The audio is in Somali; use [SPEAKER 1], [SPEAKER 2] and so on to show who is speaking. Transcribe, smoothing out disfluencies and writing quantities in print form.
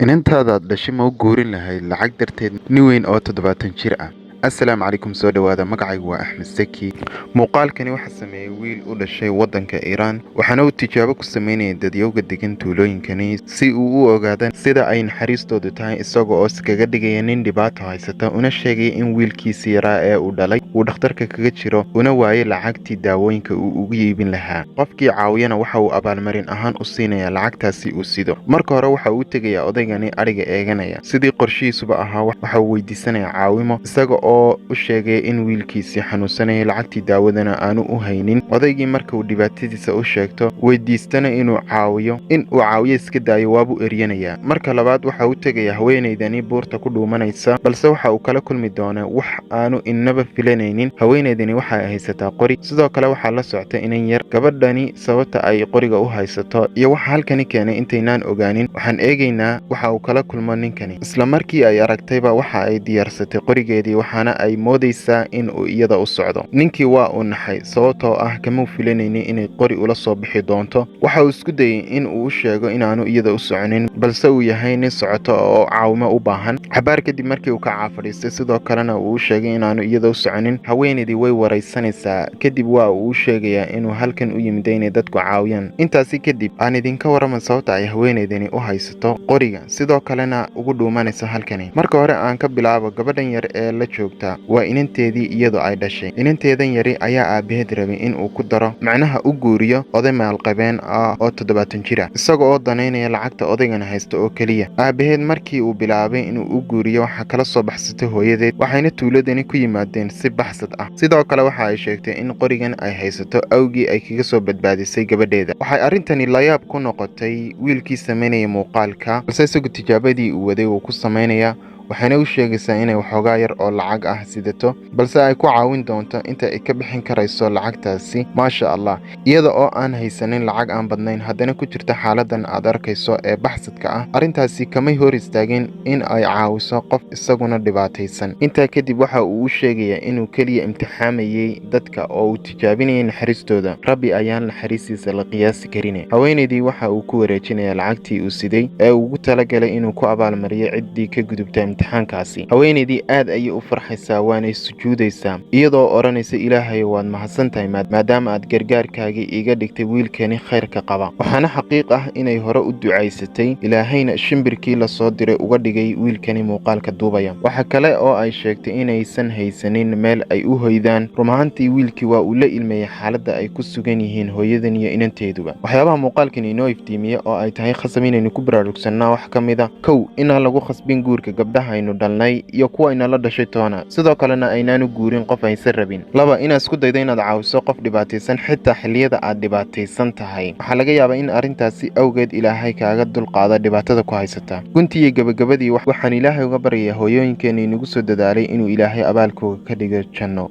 [SPEAKER 1] Inantaadaad dhashay ma u guurin lahayd lacag darteed nin weyn oo 70 jir ah? Assalaamu calaykum, soo dhawaada. Magacaygu waa Axmed Saki. Muuqaalkani waxaa sameeyey wiil u dhashay waddanka Iiraan, waxaana uu tijaabo ku sameynayay dadyowga degan tuulooyinkani si uu u ogaado sida ay naxariistoodu tahay, isaga oo iskaga dhigaya nin dhibaato haysata, una sheegaya in wiilkiisii yaraa ee uu dhalay uu dhakhtarka kaga jiro, una waayay lacagtii daawooyinka uu ugu iibin lahaa. Qofkii caawiyana waxa uu abaalmarin ahaan u siinayaa lacagtaasi uu sido. Marka hore waxa uu u tegayaa odaygani adhiga eeganaya. Sidii qorshihiisuba ahaa, waxa uu weydiisanayaa caawimo, isaga oo u sheegaya in wiilkiisii xanuunsanayay, lacagtii daawadana aanu u haynin. Odaygii marka uu dhibaatadiisa u sheegto, weydiistana inuu caawiyo, in uu caawiyo iska daayo, waabuu eryanayaa. Marka labaad waxa uu tegayaa haweenaydani buurta ku dhuumanaysa, balse waxa uu kala kulmi doonaa wax aanu innaba filanaynin. Haweenaydani waxa ay haysataa qori, sidoo kale waxaa la socta inan yar. Gabadhani sababta ay qoriga u haysato iyo waxa halkani keenay intaynaan ogaanin, waxaan eegaynaa waxa uu kala kulmo ninkani. Isla markii ay aragtayba waxa ay diyaarsatay qorigeedii, waxaana ay moodaysaa in uu iyada u socdo. Ninkii waa uu naxay, sababtoo ah kamuu filanaynin inay qori ula soo bixi doonto. Waxa uu isku dayey in uu u sheego inaanu iyada u soconin, balse uu yahay nin socoto oo caawimo u baahan. Xabaar kadib markii uu ka caafadhiistay, sidoo kalena uu u sheegay inaanu iyada u soconin, haweenaydii way waraysanaysaa. Kadib waa uu u sheegayaa inuu halkan u yimid inay dadku caawiyaan. Intaasi kadib aan idinka warrama sababta ay haweenaydani u haysato qoriga, sidoo kalena ugu dhuumanayso halkani. Marka hore aan ka bilaabo gabadhan yar ee la joogta. Waa inanteedii iyadoo ay dhashay. Inanteedan yari ayaa aabaheed rabay in uu ku daro, macnaha u guuriyo oday maalqabeen ah oo 70 jir ah, isaga oo danaynaya lacagta odaygana haysta oo keliya. Aabaheed markii uu bilaabay inuu u guuriyo, waxaa kala soo baxsatay hooyadeed, waxayna tuuladani ku yimaadeen si baxsad ah. Sidoo kale waxa ay sheegtay in qorigan ay haysato awgii ay kaga soo badbaadisay gabadheeda. Waxay arrintani layaab ku noqotay wiilkii samaynaya muuqaalka, balse isagu tijaabadii uu waday wuu ku samaynayaa. Waxayna u sheegaysaa inay waxoogaa yar oo lacag ah sidato, balse ay ku caawin doonto inta ay ka bixin karayso lacagtaasi. Maasha Allah, iyada oo aan haysanin lacag aan badnayn, haddana ku jirta xaaladan aad arkayso ee baxsadka ah, arrintaasi kamay hor istaagin in ay caawiso qof isaguna dhibaataysan. Intaa kadib waxa uu u sheegayaa inuu keliya imtixaamayey dadka oo uu tijaabinayay naxariistooda. Rabbi ayaan naxariistiisa la qiyaasi karin. Haweenaydii waxa uu ku wareejinayaa lacagtii uu siday ee uu ugu talagalay inuu ku abaalmariyo ciddii ka gudubta imtixaankaasi. Haweenaydii aad ayay u farxaysaa, waanay sujuudaysaa, iyadoo odhanaysa: "Ilaahay, waad mahadsan tahay maadaama aad gargaarkaagii iiga dhigtay wiilkani khayrka qaba." Waxaana xaqiiq ah inay hore u ducaysatay, Ilaahayna shimbirkii lasoo diray uga dhigay wiilkani muuqaalka duubaya. Waxa kale oo ay sheegtay inaysan haysanin meel ay u hoydaan. Run ahaantii wiilkii waa uu la ilmeeyey xaaladda ay ku sugan yihiin hooyadan iyo inanteeduba. Waxyaabaha muuqaalkan inoo iftiimiye oo ay tahay khasab inaynu ku baraarugsannaa wax ka mid a: kow, inaan lagu khasbin guurka gabdhaha aynu dhalnay iyo kuwa inala dhashay toona, sidoo kalena aynaanu guurin qof aysan rabin. Laba, inaad isku daydo inaad caawiso qof dhibaataysan xitaa xilliyada aad dhibaataysan tahay. Waxaa laga yaabaa in arrintaasi awgeed Ilaahay kaaga dulqaado dhibaatada ku haysata. Guntii iyo gebagabadii, waxaan Ilaahay uga baryayaa hooyooyinkeena inagu soo dadaalay inuu Ilaahay abaalkooga ka dhigo janno.